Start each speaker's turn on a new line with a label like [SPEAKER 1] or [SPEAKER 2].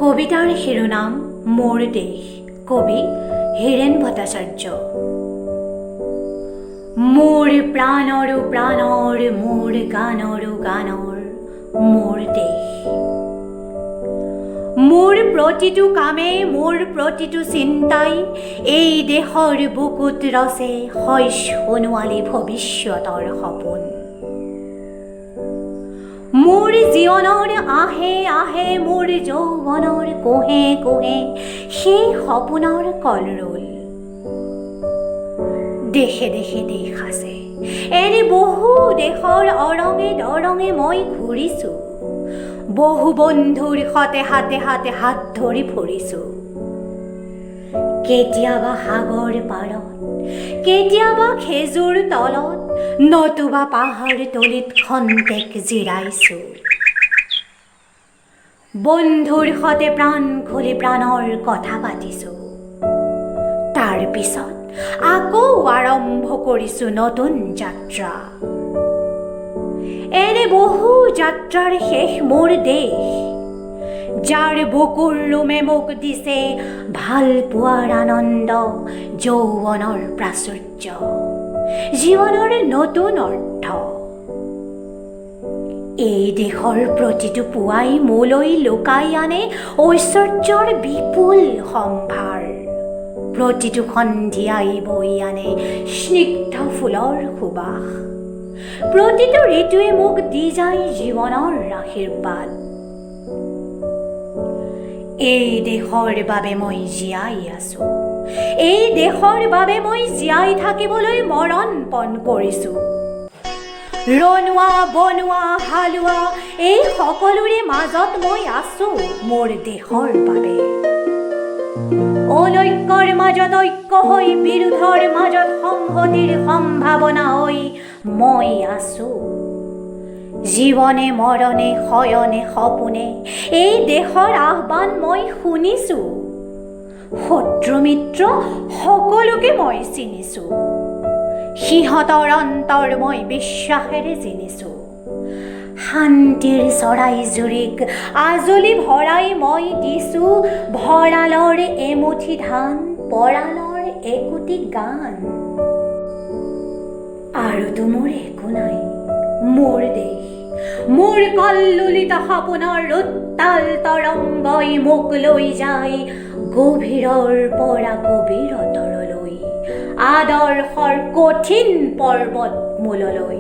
[SPEAKER 1] কবিতাৰ শিৰোনাম মোৰ দেশ, কবি হীৰেণ ভট্টাচাৰ্য। মোৰ প্ৰাণৰো প্ৰাণৰ, মোৰ গানৰো গানৰ মোৰ দেশ। মোৰ প্ৰতিটো কামে, মোৰ প্ৰতিটো চিন্তাই এই দেশৰ বুকুত ৰচে সোণোৱালী ভৱিষ্যতৰ সপোন। মোৰ জীৱনৰ আহে আহে, মোৰ যৌৱনৰ কোহে কোহে সেই সপোনৰ কলৰোল। দেশে দেশে দেশ আছে, এনে বহু দেশৰ অৰঙে দৰঙে মই ঘূৰিছোঁ, বহু বন্ধুৰ সতে হাতে হাতে হাত ধৰি ফুৰিছোঁ। কেতিয়াবা সাগৰ পাৰত, কেতিয়াবা খেজুৰ তলত, নতুবা পাহাৰ তলিত খন্তেক জিৰাইছোঁ। বন্ধুৰ সতে প্ৰাণ খুলি প্ৰাণৰ কথা পাতিছোঁ। তাৰপিছত আকৌ আৰম্ভ কৰিছোঁ নতুন যাত্ৰা। এনে বহু যাত্ৰাৰ শেষ মোৰ দেশ, যাৰ বুকুৰ ৰোমে মোক দিছে ভাল পোৱাৰ আনন্দ, যৌৱনৰ প্ৰাচুৰ্য, জীৱনৰ নতুন অৰ্থ। এই দেশৰ প্ৰতিটো পুৱাই মোলৈ লুকাই আনে ঐশ্বৰ্যৰ বিপুল সম্ভাৰ, প্ৰতিটো সন্ধিয়াই বৈ আনে স্নিগ্ধ ফুলৰ সুবাস, প্ৰতিটো ঋতুৱে মোক দি যায় জীৱনৰ আশীৰ্বাদ। এই দেশৰ বাবে মই জীয়াই আছোঁ, এই দেশৰ বাবে মই জীয়াই থাকিবলৈ মৰণপণ কৰিছোঁ। ৰণুৱা, বনোৱা, হালোৱা এই সকলোৰে মাজত মই আছোঁ মোৰ দেশৰ বাবে। অনৈক্যৰ মাজত ঐক্য হৈ, বিৰোধৰ মাজত সংহতিৰ সম্ভাৱনা হৈ মই আছোঁ। জীৱনে মৰণে, শয়নে সপোনে এই দেশৰ আহ্বান মই শুনিছোঁ। শত্ৰু মিত্ৰ সকলোকে মই চিনিছোঁ, সিহঁতৰ অন্তৰ মই বিশ্বাসেৰে জিনিছোঁ। শান্তিৰ চৰাই জুৰিক আজলি ভৰাই মই দিছোঁ ভঁৰালৰ এমুঠি ধান, পৰালৰ একোটি গান। আৰুতো মোৰ একো নাই, মোৰ দেশ, মোৰ কল্লোলিত সপোনৰ উত্তাল তৰংগই মোক লৈ যায় গভীৰৰ পৰা গভীৰতৰলৈ, আদৰ্শৰ কঠিন পৰ্বত মূললৈ।